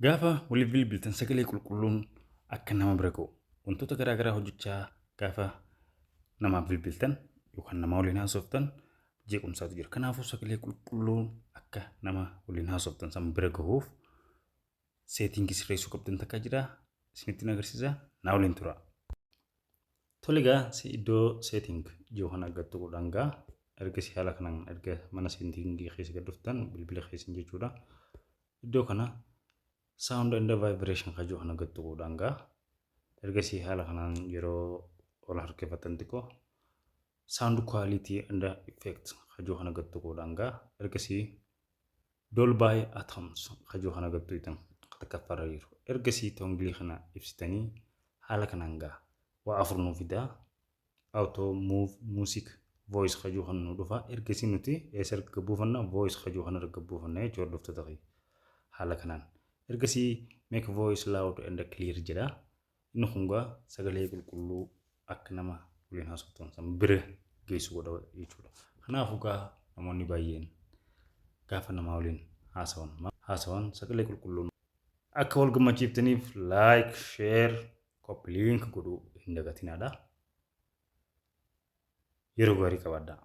Gaafa waliif bilbiltan sagalee qulqulluun akka nama bira ga'u, wantoota garaa garaa hojjechaa gaafa namaaf bilbiltan yookaan nama waliin haasoftan jeequmsaatu jira. Kanaafuu sagalee qulqulluun akka nama waliin haasoftan san bira gahuuf setting sirreessuu qabdan takka jira. Isinitti agarsiisa. Naa waliin tura. Tole, egaa iddoo setting jiru kana argattu godhaan gaa. Ergasii haala kanaan erga mana setting keessa gad dhuftan, bilbila keessan jechuudha. Iddoo kana sound and vibration kan jiru kana gattu godhaan gaa. Ergasii haala kanaan yeroo ol harkifatan xiqqoo sound quality and effect kan jiru kana gattu godhaan gaa. Ergasii Dolby Atmos kan jiru kana gattu itan takkaffaarra jiru. Ergasii toggle kana ibsitanii haala kanaan gaa waa afur nuu fidaa. Auto move, music, voice kan jiru kana nu dhufa. Ergasii nuti eessa erga buufanna? Voice kan jiru kana erga buufanna jechuudha, hordoftoota kiyya. Haala kanaan. Ergasii make voice loud and clear jedha. Inni kun gaa sagalee qulqulluu akka nama waliin haasoftan san bira geessu godha jechuudha. Kanaafuu gaa namoonni baay'een gaafa nama waliin haasawan sagalee qulqulluun akka wal gammachiiftaniif like, share, copy link godhuu hin dagatinaadha. Yeroo gaarii qabaadhaa.